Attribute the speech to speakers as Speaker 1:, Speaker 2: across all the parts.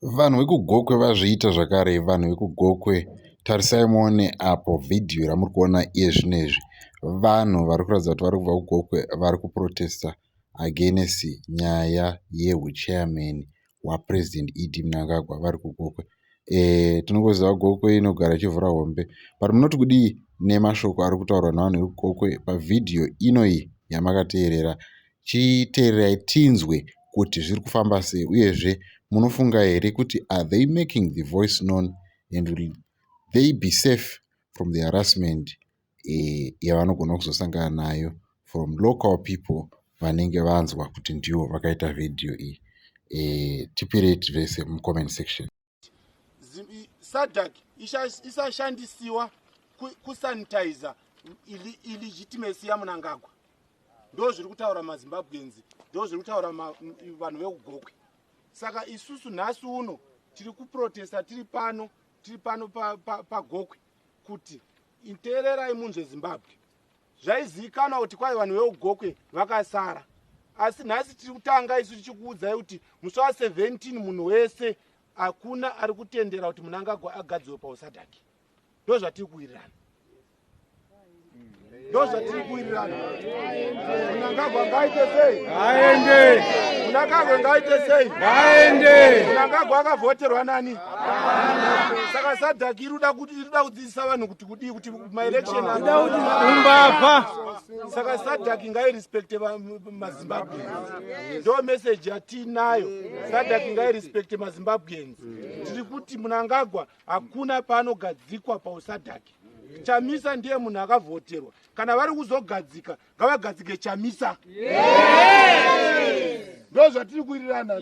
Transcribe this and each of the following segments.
Speaker 1: Vanhu vekuGokwe vazviita zvakare vanhu vekuGokwe tarisai muone apo vhidhiyo ramuri kuona iye zvino izvi vanhu vari kuratidza kuti vari kubva kuGokwe vari kuprotesta against nyaya yehuchairman hwaPresident ED Mnangagwa vari kuGokwe. Tinongoziva Gokwe inogara ichivhura hombe but munoti kudii nemashoko ari kutaurwa nevanhu vekuGokwe pavhidhiyo inoyi yamakateerera. Chiteererai tinzwe kuti zviri kufamba sei uyezve munofunga here kuti are they making the voice known and will they be safe from the harassment yavanogona kuzosangana nayo from local people vanenge vanzwa kuti ndivo vakaita vhidhiyo iyi. Tipirei zvese mucomment section.
Speaker 2: SADC isashandisiwa kusanitiza illegitimacy yaMnangagwa. Ndo zviri kutaura maZimbabweans, ndo zviri kutaura vanhu vekuGokwe. Saka isusu nhasi uno tiri kuprotesta, tiri pano paGokwe kuti teererai munzve Zimbabwe. Zvaizivikanwa kuti kwai vanhu vekugokwe vakasara, asi nhasi tiri kutanga isu tichikuudzai kuti musi wa17 munhu wese, hakuna ari kutendera kuti Mnangagwa agadziwe pauSADC. Ndo zvatiri kuwirirana, ndo zvatiri kuwirirana. Mnangagwa ngaite sei?
Speaker 3: Aende.
Speaker 2: Mnangagwa ngaite sei?
Speaker 3: Aende.
Speaker 2: Mnangagwa akavhoterwa nani? Saka SADC iri kuda kudzidzisa vanhu kuti kudii, kuti maelection
Speaker 3: Umbavha.
Speaker 2: Saka SADC ngairespekte maZimbabweans, ndo meseji yatinayo. SADC ngairespekte maZimbabweans. Tiri kuti Mnangagwa hakuna paanogadzikwa pauSADC. Chamisa ndiye munhu akavhoterwa. Kana vari kuzogadzika, ngavagadzike Chamisa. Ndo zvatiri kuwirirana.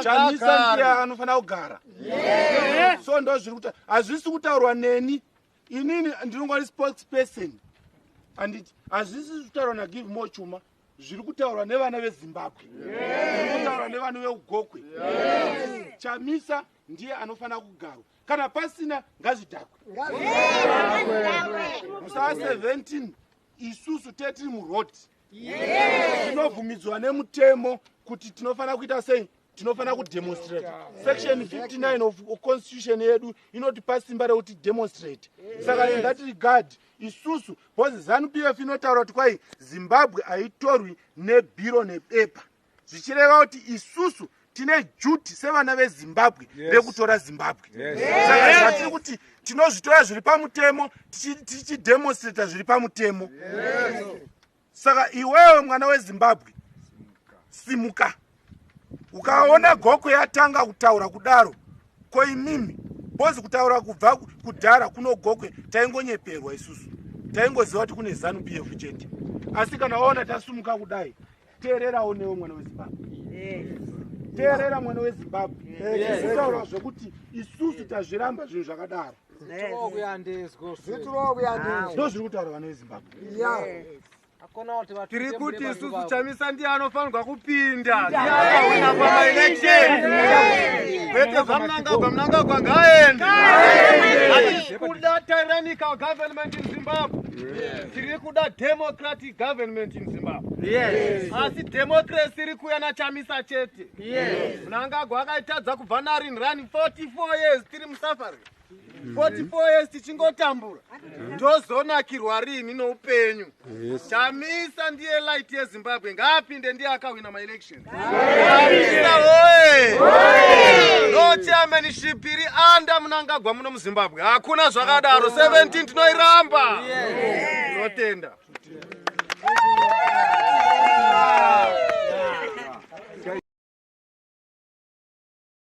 Speaker 2: Chamisa ndiye anofanira kugara. So ndo zviri kuta, hazvisi kutaurwa neni. Inini ndinongori spokesperson, anditi? Hazvisi kutaurwa naGive More Chuma, zviri kutaurwa nevana veZimbabwe, zviri kutaurwa nevanhu veugokwe. Chamisa ndiye anofanira kugarwa. Kana pasina, ngazvidhakwe. Musi wa17 isusu tetiri muroad, tinobvumidzwa nemutemo kuti tinofanira kuita sei? Tinofanira kudemonstrate. Section 59 of constitution yedu inotipa simba rekuti demonstrate. Saka in that regard isusu, because ZANU PF inotaura kuti kwai Zimbabwe haitorwi nebhiro nebepa, zvichireva kuti isusu tine duty sevana veZimbabwe rekutora Zimbabwe. Saka zvatiri kuti tinozvitora zviri pamutemo, tichidemonstrata zviri pamutemo. Saka iwewe mwana weZimbabwe, simuka. Ukaona Gokwe yatanga kutaura kudaro, ko imimi? Bozi kutaura kubva kudhara kuno Gokwe taingonyeperwa. Isusu taingoziva kuti kune ZANU PF chete, asi kana waona tasumuka kudai, teererawo newe mwana weZimbabwe, teerera mwana weZimbabwe. Kutaura zvekuti isusu tazviramba zvinhu zvakadaro, ndo zviri kutaura vana veZimbabwe.
Speaker 3: Tiri kuti isusu Chamisa ndiye anofanirwa kupinda, ndiye akahwina pamaelection, kwete zvaMnangagwa. Mnangagwa ngaaende. Hatisi kuda tyrannical government in Zimbabwe, tiri kuda democratic government in Zimbabwe. Asi democracy iri kuuya naChamisa chete. Mnangagwa akaitadza kubva narini rani. 44 years tiri musuffering, 44 years tichingotambura. Tozonakirwa rini noupenyu? Chamisa ndiye light yeZimbabwe, ngaapinde, ndiye akahwina maelection. Chamisa oye! No chairmanship iri under Mnangagwa muno muZimbabwe, hakuna zvakadaro. 17 tinoiramba. Tinotenda.